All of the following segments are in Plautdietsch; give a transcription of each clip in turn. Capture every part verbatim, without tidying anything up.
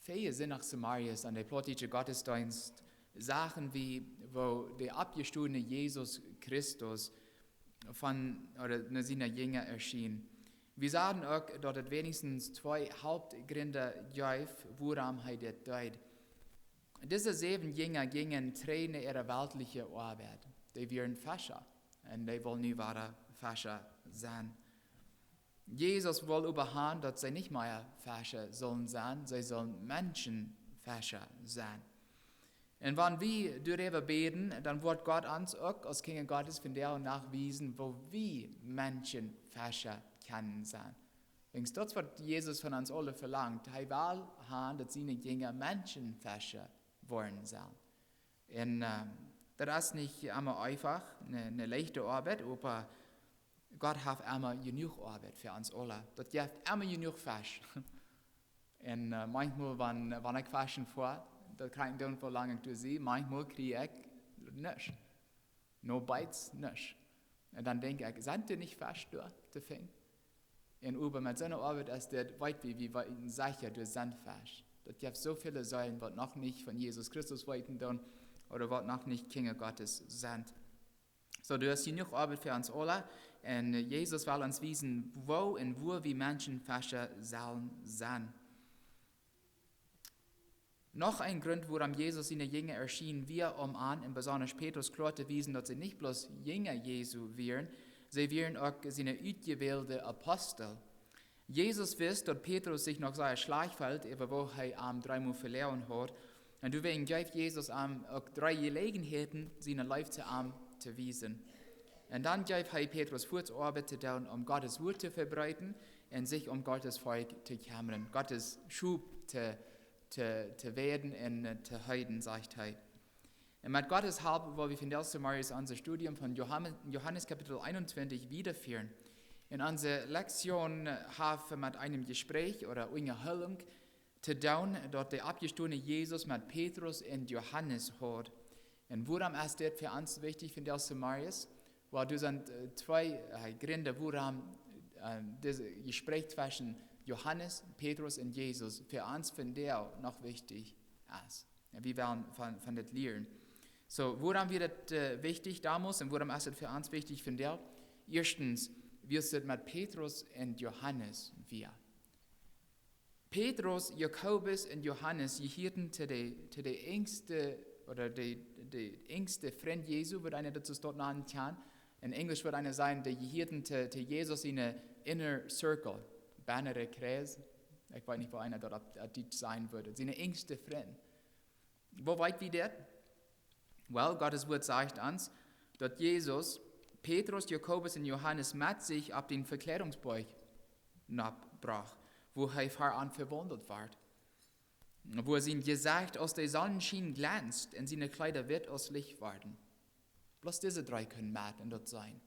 Väl Sindach zemorjes aun de plautdietsche Gottesdeenst sagen wie, woo de oppjestonen Jesus Christus von, ooda no siene Jinja erschien. Wie sagen uk, daut et weens twee Hauptjrind jeef, wuarom hee dit deed. Dise säwen Jinja jinjen trigj no äare weltliche Oabeit. Dee wieren Fescha. Un dee wullen nu wada Fescha sennen. Jesus wull oba han, daut see nich mea Fescha sullen sennen, see sullen Menschenfescha sennen. Un wan wie doaräwa bäden, dan woat Gott ons uk aus Kjinja Gottes vondoag wiesen, woo wie Menschenfescha kjennen sennen. Wiels daut es, waut Jesus von ons aule velangt. Hee well han, daut siene Jinja Menschenfescha woaren sellen. Un, äh, daut es nich emma eefach, ne, ne leichte Oabeit, oba Gott haft emma jenuach Oabeit fa ons aule. Daut jeft emma jenuach Fesch. Un, äh, maunchmol, wan, wan ekj feschen foa, daut kjrie ekj dan, woo lang ekj doa sie, maunchmol kjrie ekj nuscht. No bites nuscht. Un dan denkj ekj, sent doa nich Fesch doa to finjen? Un oba met soone Oabeit aus dit weet wie, wie weeten secha, doa sent Fesch. Daut jeft soo väle Seelen, waut noch nich von Jesus Christus weeten doonen, ooda waut noch nich Kjinja Gottes sent. Soo, doa es jenuach Oabeit fa ons aule. Un, äh, Jesus well ons wiesen, woo un wua wie Menschenfescha sellen sennen. Noch een Grunt, wuarom Jesus siene Jinja erschien, wia om an un besonda Petrus kloa to wiesen, daut see nich bloos Jinja Jesu wieren, see wieren uk siene utjewälde Apostel. Jesus wist, daut Petrus sikj noch sea schlajcht feeld äwa woo hee am dreemol veloaren haud. Un doawäajen jeef Jesus am uk dree Jeläajenheiten, siene Leew to am to wiesen. Un dan jeef hee Petrus fuaz Oabeit to doonen, om Gottes Wuat to vebreeden un sikj om Gottes Volkj to kjemmren, Gottes Schop to, to, to weiden un, äh, to heeden, sajcht hee. Un met Gottes Help woa wie vondoag zemorjes ons Studium von Johannes, Johannes Kapitel eenuntwintich wiedafieren. Un onse Lektion, äh, haft met een Jespräch ooda Unjahoolunk to doonen, daut de oppjestonen Jesus met Petrus un Johannes haud. Un wuarom es dit fa ons wichtich vondoag zemorjes? Well, doa sent, äh, twee, äh, Jrind, wuarom, äh, dit Jespräch tweschen Johannes, Petrus un Jesus fa ons vondoag noch wichtich es. Un wie wellen von, von dit lieren. Soo, wuarom wia daut, äh, wichtich donmols un wuarom es et fa ons wichtich vondoag? Ieeschtens, wiels et met Petrus un Johannes wia. Petrus, Jakobus un Johannes jehieeden to de, to de enjste, ooda de, de enjste Frind Jesu, wudd eena daut soo nanen kjennen. En Enjlisch wudd eena sajen, dee jehieeden to, to Jesus siene inner circle, bannere Kjreis. Ekj weet nich, woo eena daut opp, opp Dietsch sajen wudd. Siene enjste Frind. Woo weet wie dit? Well, Gottes Wuat sajcht ons, daut Jesus Petrus, Jakobus un Johannes met sikj opp dän Vekjläarungsboajch nopp brocht, wua hee ver an vewaundelt wort, wua sien Jesecht aus de Sonnenschien glänzt un siene Kjleeda witt aus Licht worden. Bloos dise dree kunnen met en daut seenen.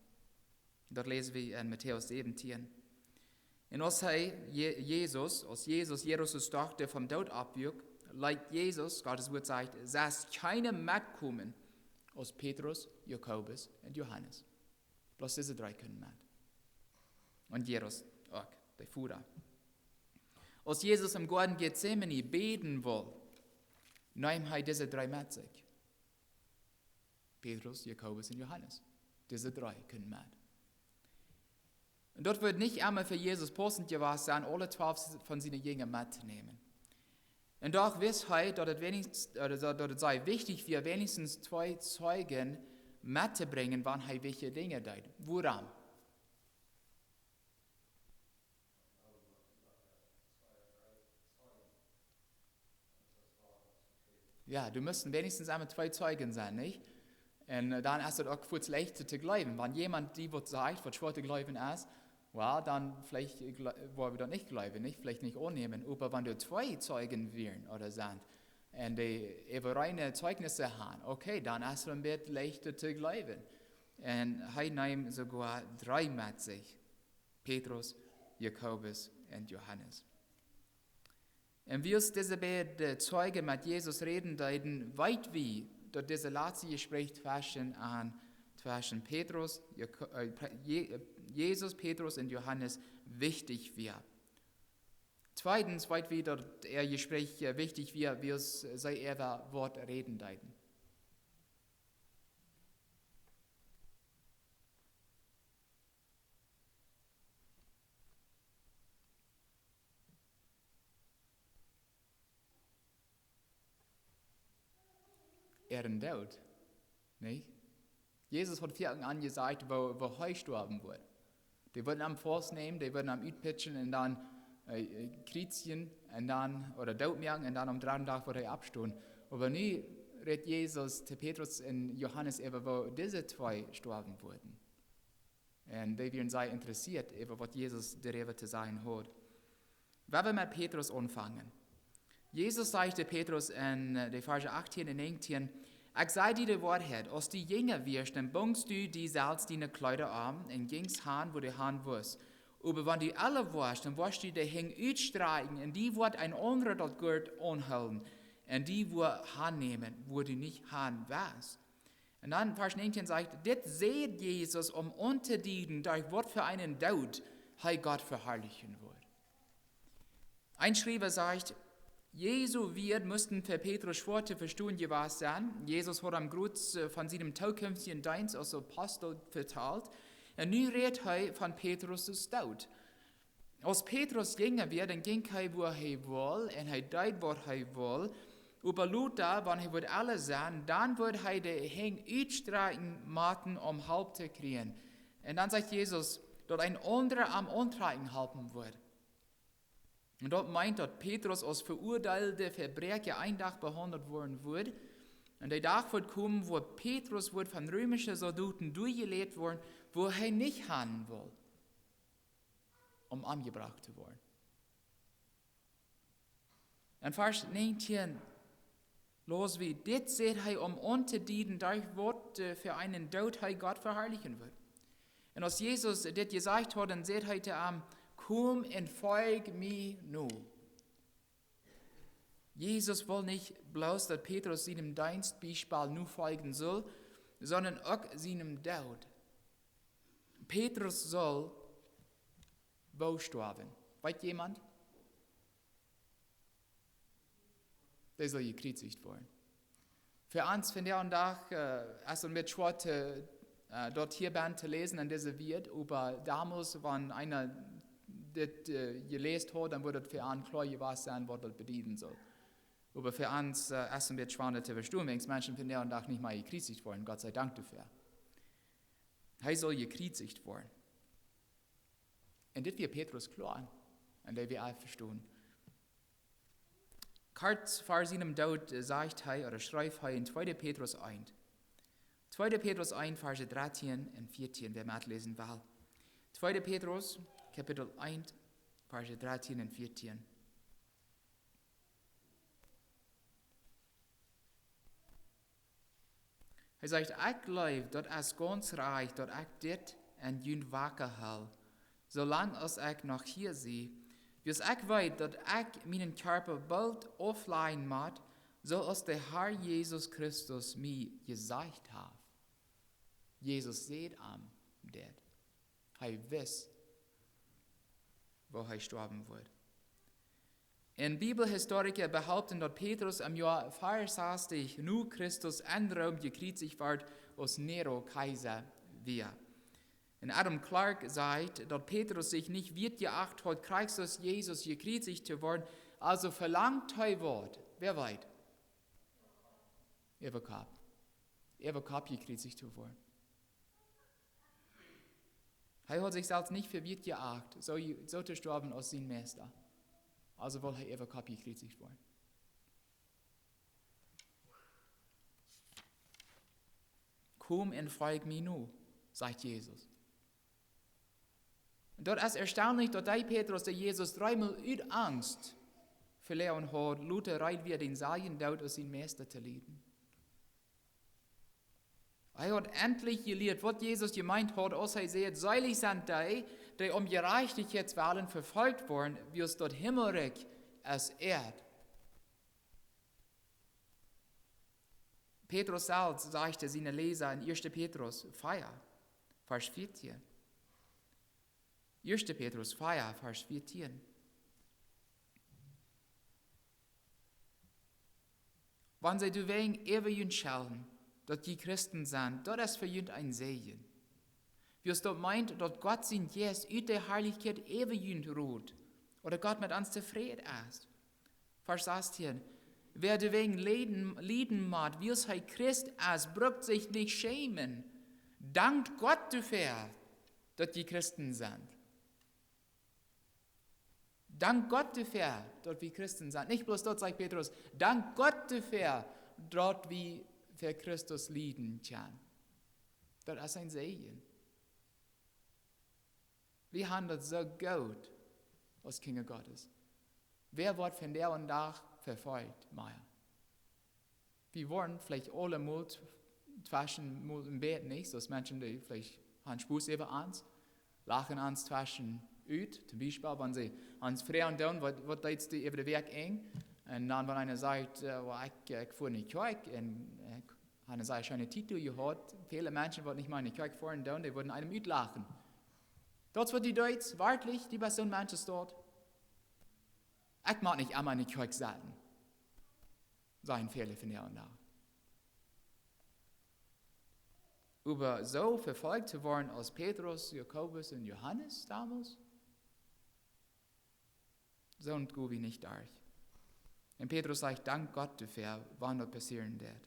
Daut läsen wie en Matäus säwentieen. Un aus hee, Je-, Jesus, aus Jesus, Jairus siene Dochta, vom Doot oppwakjt, leet Jesus, Gottes Wuat sajcht, sest kjeena metkomen, aus Petrus, Jakobus un Johannes. Bloos dise dree kunnen met. Un Jairus uk, de Voda. Aus Jesus em Goaden Gethsemane bäden wull, neem hee dise dree met sikj. Petrus, Jakobus un Johannes. Dise dree kunnen met. Un daut wudd nich emma fa Jesus paussent jewast sennen, aule twalf von siene Jinja mettonämen. Un doch wist hee, daut et weens-, ooda daut, daut et sea wichtich wia, weens twee Zeijen mettobrinjen, wan hee wichtje Dinja deed. Wuarom? Jo, doa musten weens emma twee Zeijen sennen, nich? Un, äh, dan es et uk väl leichta to jleewen. Wan jemaunt die waut sajcht, waut schwoa to jleewen es, well, dan veleicht jle-, woa wie daut nich jleewen, nich? Veleicht nich aunnämen. Oba wan doa twee Zeijen wieren ooda sent, un dee äwarein Zeichnis haben, okay, dan es et een bät leichta to jleewen. Un hee neem soogoa dree met sikj. Petrus, Jakobus un Johannes. Un wiels dise beide Zeijen met Jesus räden deeden, weet wie, daut dit latste Jespräch tweschen an, tweschen Petrus, Jako-, äh, Pe-, Je-, äh, Jesus, Petrus un Johannes wichtich wia. Tweedens weet wie, daut äa Jespräch, äh, wichtich wia, wiels see äwa Wort räden deeden. Äaren Doot, nich? Jesus haud foaken aunjesajcht, woo, woo hee stoawen wudd. Dee wudden am faustnämen, dee wudden am utpitschen un dan, äh, äh, kjriezjen un dan, ooda dootmoaken un dan aum dredden Dach wudd hee oppstonen. Oba nu rät Jesus to Petrus un Johanes äwa, woo dise twee stoawen wudden. Un dee wieren sea interessieet äwa waut Jesus doaräwa to sajen haud. Wie wellen met Petrus aunfangen. Jesus säd to Petrus en, äh, de Varsch achtieen un näajentieen: "Ekj saj die de Woarheit, aus du jinja wieescht, dan bungst du die selfst diene Kjleeda aun un jinjst han, wua du han wust. Oba wan du ella woascht, dan woascht du de Henj utstrakjen un die woat een aundra daut Goat aunhoolen un die woat han nämen, wua du nich han west." Un dan Varsch näajentieen sajcht: "Dit säd Jesus, om auntodeeden, derch waut fa eenen Doot hee Gott veharlichen wudd." Een Schriewa sajcht, Jesu Wieed musten fa Petrus schwoa to vestonen jewast sennen. Jesus haud am groot, äh, von sienen tookjinftjen Deenst aus Apostel vetalt. Un nu rät hee von Petrus sien Doot. Aus Petrus jinja wia, dan jinkj hee wua hee wull un hee deed waut hee wull. Oba lota, wan hee wudd ella sennen, dan wudd hee de Henj utstrakjen motten om Help to kjrieen. Un dan sajcht Jesus, daut een aundra am auntrakjen halpen wudd. Un daut meent, daut Petrus aus veuadeelda Vebräakja een Dach behaundelt woaren wudd. Un de Dach wudd komen, wua Petrus wudd von römische Soldoten derchjeleit woaren, wua hee nich han wull, om omjebrocht to woaren. En Varsch näajentieen läs wie: "Dit säd hee, om auntodeeden, derch waut, äh, fa eenen Doot hee Gott veharlichen wudd." Un aus Jesus dit jesajcht haud, dan säd hee to am: "Komm un folj mie no." Jesus wull nich bloos, daut Petrus sienem Deenstbiespel nofoljen sull, sonda uk sienem Doot. Petrus sull woo stoawen? Weet jemaunt? Dee sull jekjriezicht woaren. Fa ons vondoag, äh, es daut een bät schwoa to, äh, daut hia benne to läsen en dise Wieed, oba donmols, wan eena dit, äh, jeläst haud, dan wudd daut fa an kloa jewast sennen, waut daut bedieden sull. Oba fa ons, äh, es daut een bät schwoa to vestonen, wiels Menschen vondoag nich mea jekjriezicht woaren. Gott sie Dank doafäa. Hee sull jekjriezicht woaren. Un dit wia Petrus kloa. Un dee wia aunjestonen. Kort ver sienem Doot, äh, sajcht hee, ooda schrift hee en tweede Petrus eent. Tweede Petrus eent, Varsch dartieen un vieetieen, wäa metläsen well. Tweede Petrus, Kapitel eent, Varsch dartieen un vieetieen. Hee sajcht: "Ekj jleew, daut es gaunz rajcht, daut ekj dit aun junt waka hol, soo lang aus ekj noch hia sie, wiels ekj weet, daut ekj mienen Kjarpa boolt auflajen mott, soo aus de Herr Jesus Christus mie jesajcht haft." Jesus säd am dit. Hee wist, woo hee stoawen wudd. Un Bibelhistoriker behaupten, daut Petrus em Joa veaunsastiech no Christus en Rom jekjriezicht wort, aus Nero Kjeisa wia. Un Adam Clarke sajcht, daut Petrus sikj nich wieet jeacht haud, krakjt soo aus Jesus jekjriezicht to woaren, aulsoo velangt hee waut. Wäa weet? Äwa Kopp. Äwa Kopp jekjriezicht to woaren. Hee haud sikj selfst nich fa wieet jeacht, soo, soo to stoawen aus sien Meista. Aulsoo wull hee äwa Kopp jekjriezicht woaren. "Komm un folj mie no", sajcht Jesus. Un daut es erstaunlich, daut dee Petrus, dee Jesus dreemol ut Angst veleajent haud, lota reed wia, dän selwjen Doot aus sien Meista to lieden. Hee haud entlich jelieet, waut Jesus jemeent haud, aus hee säd: "Seelich sent dee, dee om Jerajchtichkjeits wellen vefolcht woaren, wiels daut Himmelrikj es äa." Petrus selfst sajcht to siene Läsa en ieeschte Petrus vea, Varsch vieetieen. Ieeschte Petrus vea, Varsch vieetieen. Wan see doawäajen äwa junt schellen, daut jie Christen sent, daut es fa junt een Säajen. Wiels daut meent, daut Gott sien Jeist ut de Harlichkjeit äwa junt rut, ooda Gott met ons tofräd es. Varsch sastieen: Wäa doawäajen lieden, lieden mott, wiels hee Christ es, brukt sikj nich schämen. Dankt Gott doafäa, daut jie Christen sent. Dankt Gott doafäa, daut wie Christen sent. Nich bloos daut, sajcht Petrus, dankt Gott doafäa, daut wie fa Christus lieden kjennen. Daut es een Säajen. Wie haben daut soo goot aus Kjinja Gottes. Wäa woat vondoag dän Dach vefolcht, mea? Wie woaren veleicht aule mol tw-, tweschen mol een bät nich, soo aus Menschen, dee veleicht haben Spos äwa ons, lachen ons tweschen ut. Toom Biespel, wan see ons froagen doonen, waut, waut deetst du äwa de Wäakj enj? Un dan, wan eena sajcht, äh, well, ekj, äh, ekj foa no de Kjoakj un, äh, ekj hab eene sea scheene Tiet jehaut. Väle Menschen, waut nich mea no de Kjoakj foaren doonen, dee wudden eenem utlachen. Daut es waut du deetst, werkjlich, du best soon Mensch aus daut? Ekj mott nich emma no de Kjoakj sennen, sajen väle vondoag dän Dach. Oba soo vefolcht to woaren aus Petrus, Jakobus un Johanes domols, soo goot wia nich doa. Un Petrus sajcht, dankt Gott doafäa, wan daut passieren deed.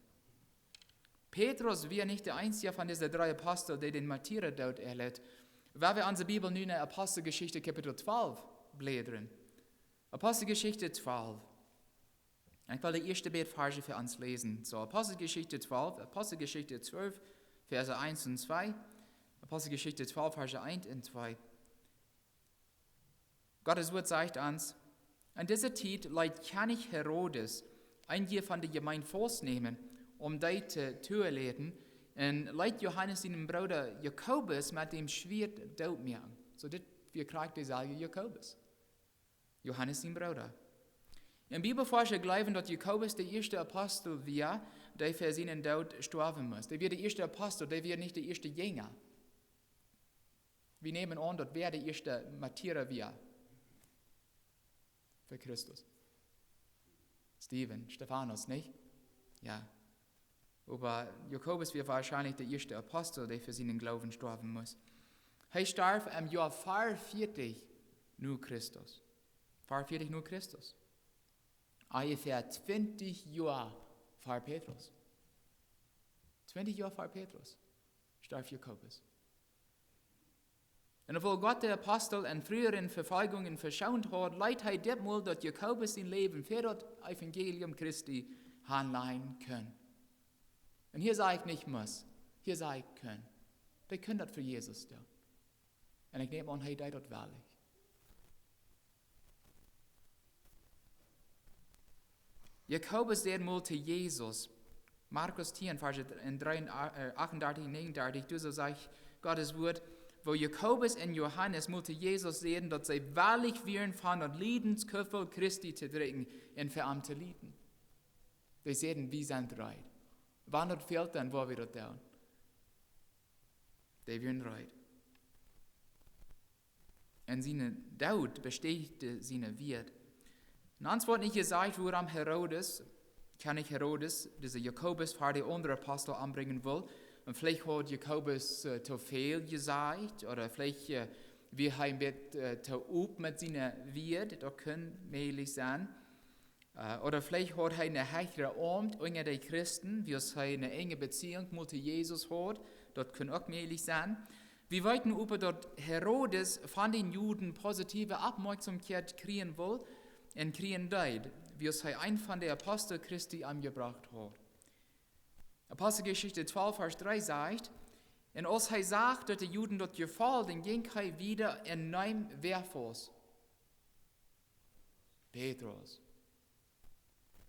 Petrus wia nich de eensja von dise dree Apostel, dee dän Märtyradoot erleet. Wan wie onse Bibel nu no Aposteljeschicht Kapitel twalf bläden. Aposteljeschicht twalf. Ekj well de ieeschte bät Varsch fa ons läsen. Soo, Aposteljeschicht twalf, Aposteljeschicht twalf, Varsch eent un twee. Aposteljeschicht twalf, Varsch eent un twee. Gott sien Wort sajcht ons: En dise Tiet leet Kjennich Herodes eenje von de Jemeent faustnämen, om dee to, to töten, un leet Johanes sienen Brooda Jakobus met däm Schwieet dootmoaken. Soo, dit wia krakjt deeselwja Jakobus, Johanes sien Brooda. Un Bibelforscha jleewen, daut Jakobus de ieeschta Apostel wia, dee fa sienen Doot stoawen must. Dee wia de ieeschta Apostel, dee wia nich de ieeschta Jinja. Wie nämen aun, daut wia de ieeschta Märtyra wia fa Christus. Stephen, Stefanus, nich? Jo. Oba Jakobus wia woarschienlich de ieeschta Apostel, dee fa sienen Gloowen stoawen must. Hee storf em Joa veaunvieetich no Christus. Veaunvieetich no Christus. Onjefäa twintich Joa ver Petrus. Twintich Joa ver Petrus storf Jakobus. Un wan Gott de Apostel en froagere Vefoljungen veschoont haud, leet hee dit Mol, daut Jakobus sien Läwen fa daut Evangelium Christi aunlajen kunn. Un hia saj ekj nich must, hia saj ekj kunn. Dee kunn daut fa Jesus doonen. Un ekj näm aun, hee deed daut werkjlich. Jakobus säd mol to Jesus, Markus tieen, Varsch dree, äh, achtundartich un näajenundartich, doa soo sajcht Gott sien Wort, woo Jakobus un Johanes mol to Jesus säden, daut see wellich wieren, von daut Liedenskuffel Christi to drinkjen un fa am to lieden. Dee säden, wie sent reed. Wan daut fält, dan woa wie daut doonen. Dee wieren reed. Un sien Doot bestätijd sien Wieet. Un ons woat nich jesajcht, wuarom Herodes, Kjennich Herodes, dise Jakobus ver de aundre Apostel ombrinjen wull. Un veleicht haud Jakobus, äh, too väl jesajcht, ooda veleicht, äh, wia hee een bät, äh, too op met sien Wieet, daut kunn mäajlich sennen. Äh, ooda veleicht haud hee een hechret Aumt unja de Christen, wiels hee eene enje Beziehunk mol to Jesus haud. Daut kunn uk mäajlich sennen. Wie weeten oba, daut Herodes von de Juden positive Oppmoakjsomkjeit kjrieen wull un kjrieen deed, wiels hee eenen von de Apostel Christi omjebrocht haud. Aposteljeschicht twalf, Varsch dree sajcht: Un aus hee sach, daut de Juden daut jefoll, dan jinkj hee wieda un neem wäa faust? Petrus.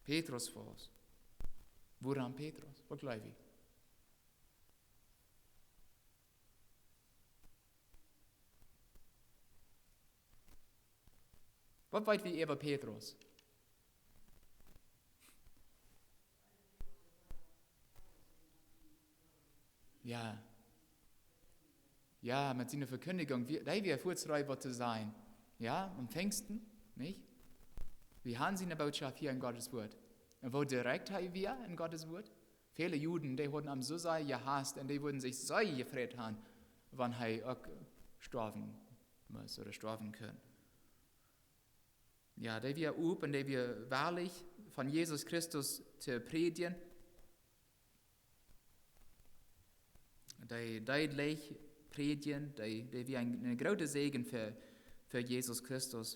Petrus faust. Wuarom Petrus? Waut jleew jie? Waut weet wie äwa Petrus? Jo. Jo, met siene Vekjindjunk, wie, dee wia fuaz reed waut to sajen. Jo, aum Pinjsten, nich? Wie haben siene Bootschoft hia en Gott sien Wort. Un woo direkt hee wia en Gottes Wort. Väle Juden, dee hauden am soo sea jehaust un dee wudden sikj sea jefreet haben, wan hee uk stoawen must ooda stoawen kunn. Jo, dee wia op un dee wia wellich, von Jesus Christus to prädjen. Dee deedlich prädjen, dee, dee wia een, een groota Säajen fa, fa Jesus Christus.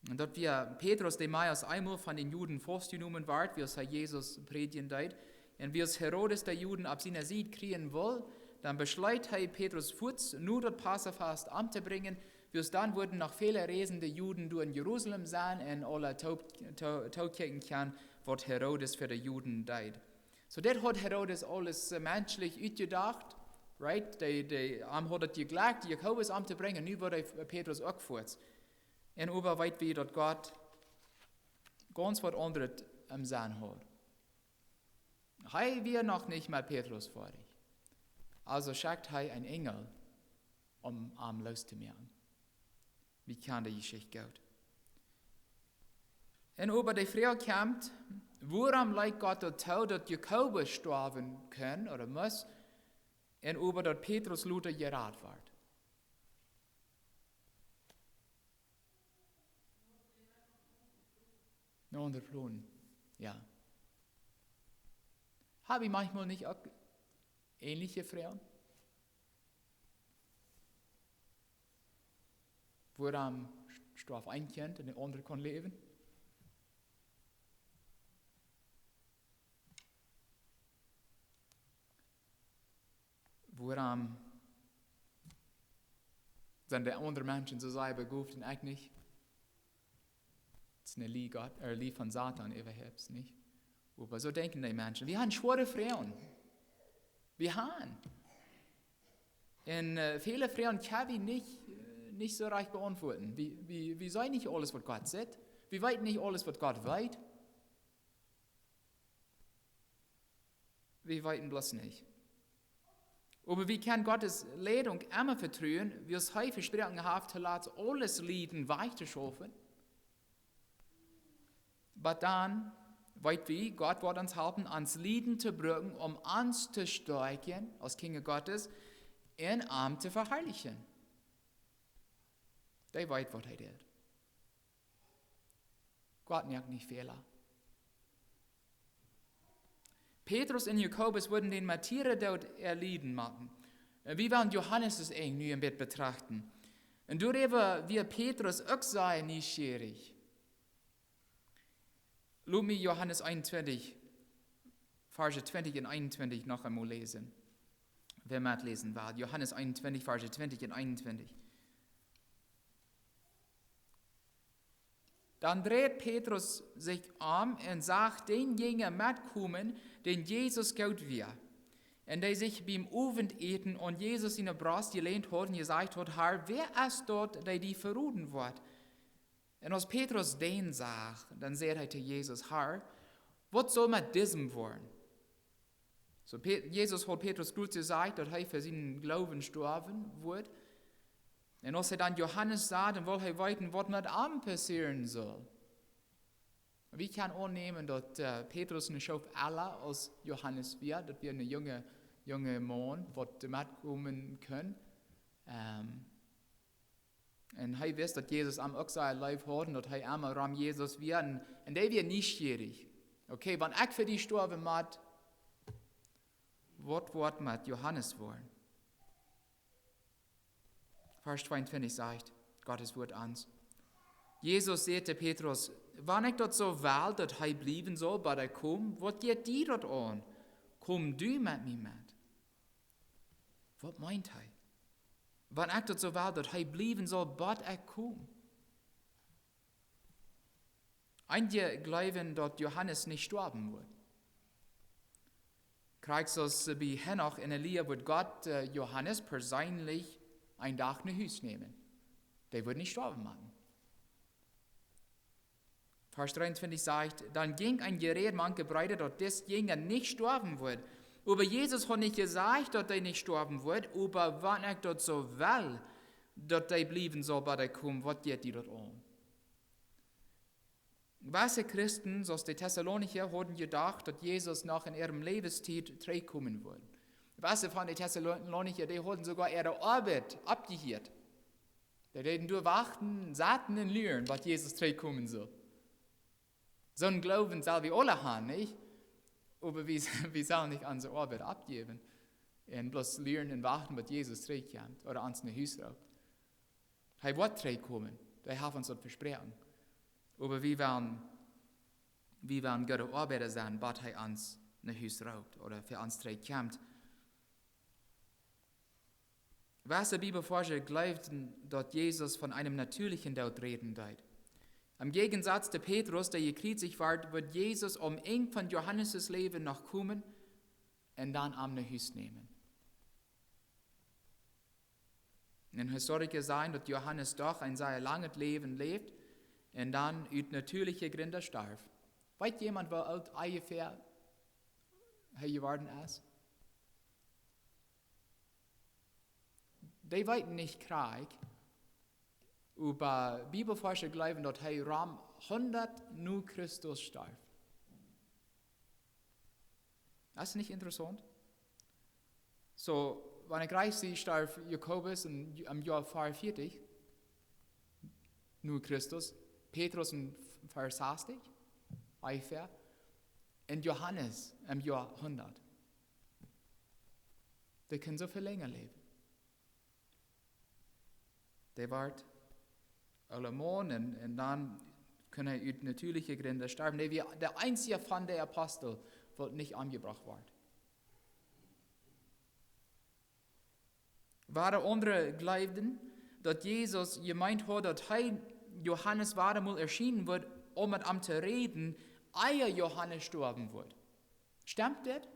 Un daut wia Petrus, dee mea aus eemol von de Juden faustjenomen wort, wiels hee Jesus prädjen deed. Un wiels Herodes de Juden opp siene Sied kjrieen wull, dan beschloot hee, Petrus fuaz no daut Passafast omtobrinjen, wiels dan wudden noch väle reisende Juden doa en Jerusalem sennen un aule to-, to-, tookjikjen kjennen, waut Herodes fa de Juden deed. Soo, dit haud Herodes aules, äh, menschlich utjedocht, right? Dee, dee, am haud et jejlekjt, Jakobus omtobrinjen, nu wull hee Petrus uk fuaz. Un oba weet wie, daut Gott gaunz waut aundret em Senn haud. Hee wia noch nich met Petrus foadich. Aulsoo schekjt hee een Enjel, om am loos to moaken. Wie kjanen de Jeschicht goot. Un oba de Froag kjemt, wuarom leet Gott daut too, daut Jakobus stoawen kunn ooda must, un oba daut Petrus lota jerat wort? Een aundra Plon. Jo. Hab wie manchmol nich uk änelje Froagen? Wuarom storf een Kjint un de aundre kunn läwen? Wuarom sent de aundre Menschen soo sea begoft un ekj nich? Et es eene Lie Gott, äh, Lie von Satan, äwahaupt nich. Oba soo denkjen de Menschen. Wie haben schwoare Froagen. Wie haben. Un, äh, väle Froagen kjenn wie nich, äh, nich soo rajcht beauntwuaden. Wie, wie, wie seenen nich aules, waut Gott sajcht. Wie weeten nich aules, waut Gott weet. Wie weeten bloos nich. Oba wie kjennen Gott siene Leidunk emma vetruen, wiels hee vesproaken haft, to lat aules Lieden wajchtoschaufen. Oba dan weet wie, Gott woat ons halpen, ons Lieden to brucken, om ons to stoakjen, aus Kjinja Gottes, un am to veharlichen. Dee weet, waut hee deit. Gott moakt nich Fäla. Petrus un Jakobus wudden dän Märtyrerdoot erlieden motten. Un wie wellen Johannes sien Enj nu een bät betrachten. Un doaräwa wia Petrus uk sea nieschierich. Lot mie Johannes eenuntwintich, Varsch twintich un eenuntwintich noch eemol läsen. Wäa metläsen well, Johannes eenuntwintich, Varsch twintich un eenuntwintich. Dan dreid Petrus sikj om un sach dän Jinja metkomen, dän Jesus goot wia, un dee sikj biem Owenteten aun Jesus siene Brost jelänt haud un jesajcht haud: "Herr, wäa es daut, dee die veroden woat?" Un aus Petrus dän sach, dan säd hee to Jesus: "Herr, waut saul met disem woaren?" Soo, Pe-, Jesus haud Petrus kloa jesajcht, daut hee fa sienen Gloowen stoawen wudd. Un aus hee dan Johannes sach, dan wull hee weeten, waut met am passieren sull. Wie kjennen aunnämen, daut, äh, Petrus een Stoot ella aus Johannes wia. Daut wia een junga, junga Maun, waut metkomen kunn. Ähm, Un hee wist, daut Jesus am uk soo leef haud un daut hee emma rom Jesus wia. Un, un dee wia nieschierich. Okay, wan ekj fa die stoawen mott, waut woat met Johannes woaren? Varsch tweeuntwintich sajcht Gott sien Wort ons: Jesus säd to Petrus: "Wan ekj daut soo well, daut hee bliewen saul, bat ekj kom, waut jeit die daut aun? Kom du met mie met." Waut meent hee? Wan ekj daut soo well, daut hee bliewen saul, bat ekj kom. Eenje jleewen, daut Johannes nich stoawen wudd. Krakjt soo aus bie Henoch un Elia wudd Gott, äh, Johannes perseenlich een Dach no Hus nämen. Dee wudd nich stoawen motten. Varsch dreeuntwintich sajcht: "Dan jinkj een Jeräd mank de Breeda, daut dis Jinja nich stoawen wudd." Oba Jesus haud nich jesajcht, daut hee nich stoawen wudd, oba wan ekj daut soo well, daut hee bliewen saul bat ekj kom, waut jeit die daut aun? Wese Christen, soo aus de Thessalonicher, hauden jedocht, daut Jesus noch en äare Läwenstiet trigjkomen wudd. Wese von de Thessalonicher, dee hauden soogoa äare Oabeit oppjehieet. Dee deeden doa wachten, saten un luaren, waut Jesus trigjkomen sull. Soon Gloowen sell wie aule han, nich? Oba wie, wie sellen nich onse Oabeit oppjäwen un bloos luaren un wachten, waut Jesus trigjkjemt ooda ons no Hus roopt. Hee woat trigjkomen. Hee haft ons daut vesproaken. Oba wie wellen, wie wellen goode Oabeida sennen, bat hee ons no Hus roopt ooda fa ons trigjkjemt. Wese Bibelforscha jleewen, daut Jesus von eenen natieelichen Doot räden deed. Em Jäajensatz to Petrus, dee jekjriezicht wort, wudd Jesus aum Enj von Johanes sien Läwen noch komen un dan am no Hus nämen. Un Historiker sajen, daut Johanes doch een sea langet Läwen läwd un dan ut natieeliche Jrind storf. Weet jemaunt, woo oolt onjefäa hee jeworden es? Dee weeten nich krakjt, oba Bibelforscha jleewen, daut hee rom hundat no Christus storf. Es nich interessaunt? Soo, wan ekj rajcht sie, storf Jakobus em, em Joa veeaunvieetich no Christus, Petrus em Joa sastich, onjefäa, un Johanes em Joa hundat. Dee kjennen soo väl lenja läwen. Dee wort oola Maun un, un dan kunn hee ut natieeliche Jrind storwen. Dee wia de eensja von de Apostel, waut nich omjebrocht wort. Wada aundre jleewden, daut Jesus jemeent haud, daut hee Johanes wada mol erschienen wudd, om met am to räden, ea Johanes stoawen wudd. Stemt dit?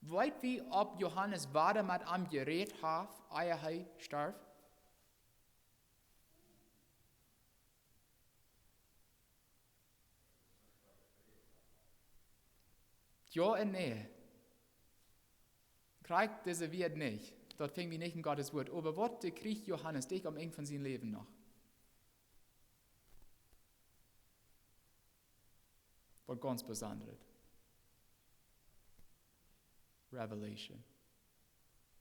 Weet wie, auf Johanes wada met am jerät haft, ea hee storf? Jo un nä. Krakjt dise Wieed nich. Daut finj wie nich en Gottes Wuat. Oba waut kjrieech Johanes doch aum Enj von sien Läwen noch? Waut gaunz Besondret. Revelation.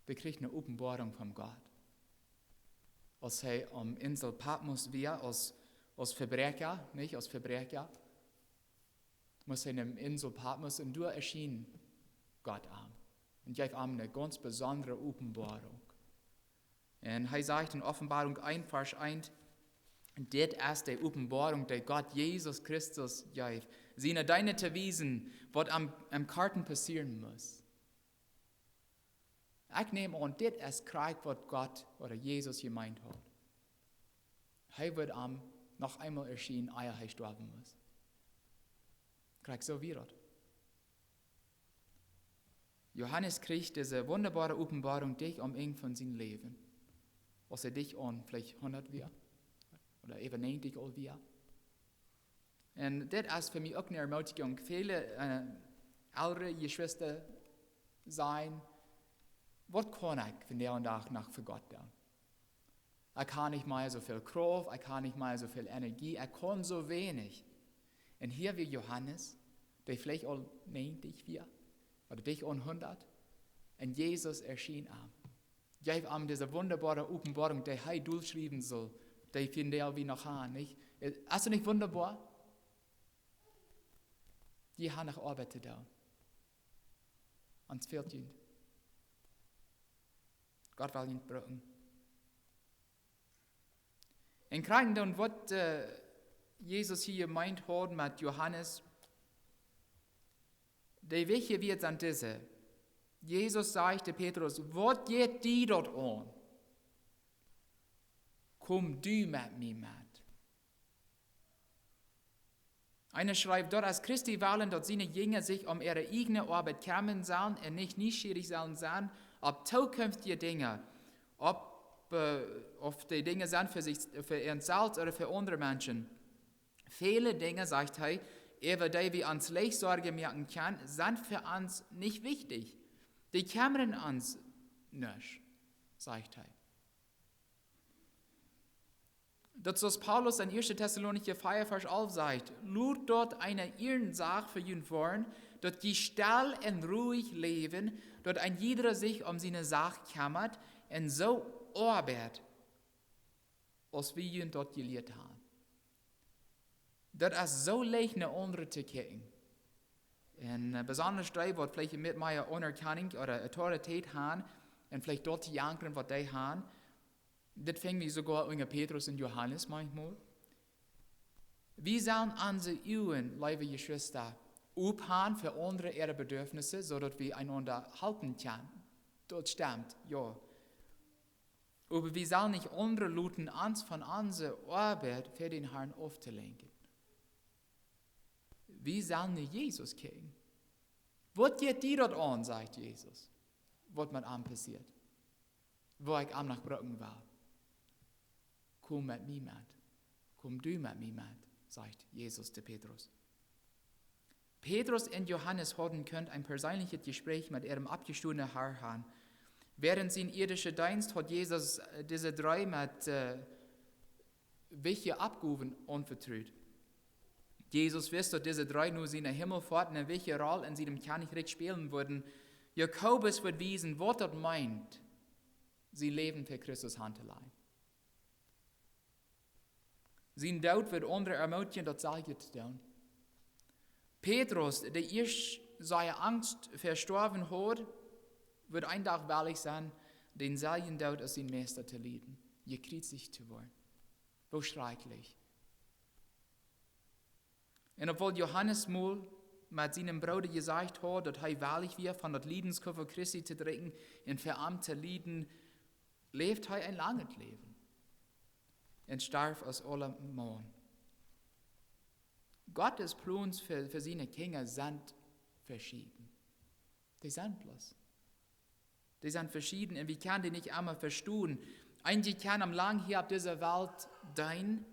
Dee kjrieech eene Openboarunk von Gott. Aus hee aum Insel Patmos wia, aus, aus Vebräakja, nich, aus Vebräakja, must hee no Insel Patmos un doa erschien Gott am. Un jeef am eene gaunz besondre Openboarunk. Un hee sajcht en Openboarunk eent, Varsch eent: Dit es de Openboarunk, dee Gott Jesus Christus jeef, siene Deena to wiesen, waut aum, aum Kjarten passieren must. Ekj näm aun, dit es krakjt waut Gott ooda Jesus jemeent haud. Hee wudd am noch eemol erschienen, ea hee stoawen must. Krakjt soo wia daut. Johanes kjrieech dise wundaboare Openboarunk doch aum Enj von sien Läwen. Aus hee doch aun veleicht hundat wia, ooda äwa näajentich aul wia. Un dit es fa mie uk eene Ermutigung. Väle, äh, ellre Jeschwista sajen: Waut kaun ekj vondoag dän Dach noch fa Gott doonen? Ekj hab nich mea soo väl Krauft, ekj hab nich mea soo väl Energie, ekj kaun soo weinich. Un hia wia Johanes, dee veleicht aul näajentich wia, ooda doch aun hundat, un Jesus erschien am. Jeef am dise wundaboare Openboarunk, dee hee dolschriewen sull, dee vondoag wie noch han, nich? Es daut nich wundaboa? Jie han noch Oabeit to doonen. Ons fält junt. Gott well junt brucken. Un krakjt dan, waut, äh, Jesus hia jemeent haud met Johanes, de wichtje Wieed sent dise. Jesus säd to Petrus: Waut jeit die daut aun? Komm du met mie met. Eena schrift: Daut es Christi Wellen, daut siene Jinja sikj om äare ieejne Oabeit kjemren sellen un nich nieschierich sellen sennen opp tookjinftje Dinja, opp, äh, auf dee Dinja sent fa sikj, fa an selfst ooda fa aundre Menschen. Väle Dinja, sajcht hee, äwa dee wie ons leicht Sorjen moaken kjennen, sent fa ons nich wichtich. Dee kjemren ons nich, sajcht hee. Daut soo aus Paulus en ieeschte Tessalonicha vea, Varsch alf sajcht: Lot daut eene Ieesaach fa junt woaren, daut jie stell un ruich läwen, daut een jieda sikj om siene Sach kjemmat un soo oabeit, aus wie junt daut jelieet haben. Daut es soo leicht, no aundre to kjikjen. Un besondasch dee, waut veleicht met mea Anerkjanunk ooda Autoritäet haben, un veleicht daut to jankren, waut dee haben. Dit finj wie soogoa unja Petrus un Johanes maunchmol. Wie sellen onse Uagen, leewe Jeschwista, ophan fa aundre äare Bedarfnisse, soo daut wie eenaunda halpen kjennen. Daut stemt, jo. Oba wie sellen nich aundre loten ons von onse Oabeit fa dän Harn auftolenkjen. Wie sellen no Jesus kjikjen. Waut jeit die daut aun, sajcht Jesus, waut met am passieet, woo ekj am noch brucken well? Komm met mie met. Komm du met mie met, sajcht Jesus to Petrus. Petrus un Johanes hauden kunt een perseenlichet Jespräch met äaren oppjestonen Harn han. Wäarent sien iedischa Deenst haud Jesus dise dree met wichtje Oppgowen aunvetrut. Jesus wist, daut dise dree no siene Himmelfoat eene wichtje Roll en sienem Kjennichrikj spälen wudden. Jakobus wudd wiesen, waut daut meent, sien Läwen fa Christus han to lajen. Sien Doot wudd aundre ermootjen, daut selwje to doonen. Petrus, dee ieescht sea Angst ver stoawen haud, wudd een Dach wellich sennen, dän selwjen Doot aus sien Meista to lieden, jekjriezicht to woaren. Woo schrakjlich. Un obwohl Johanes mol met sienem Brooda jesajcht haud, daut hee wellich wia, von daut Liedenskuffe Christi to drinkjen un fa am to lieden, läwd hee een langet Läwen un storf aus oola Maun. Gottes Plons fa, fa siene Kjinja sent veschieden. Dee sent bloos. Dee sent veschieden un wie kjennen dee nich emma vestonen. Eenje kjennen am lang hia opp dise Welt deenen,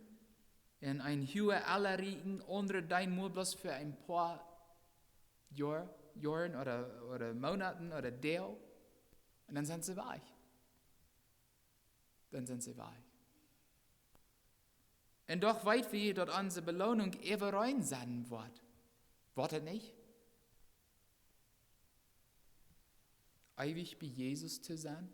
en een huaget Ella rieekjen, aundre deenen mau bloos fa een poa Joa-, Joaren ooda, ooda Moonaten ooda Doag. Un dan sent see wajch. Dan sent see wajch. Un doch weet wie, daut onse Beloonunk äwareen sennen woat. Woat et nich? Eewich bie Jesus to sennen?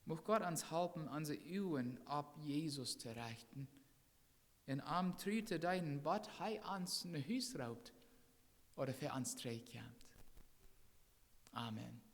Mucht Gott ons halpen, onse Uagen opp Jesus to rechten un am tru to deenen, bat hee ons no Hus roopt ooda fa ons trigj kjemt. Amen.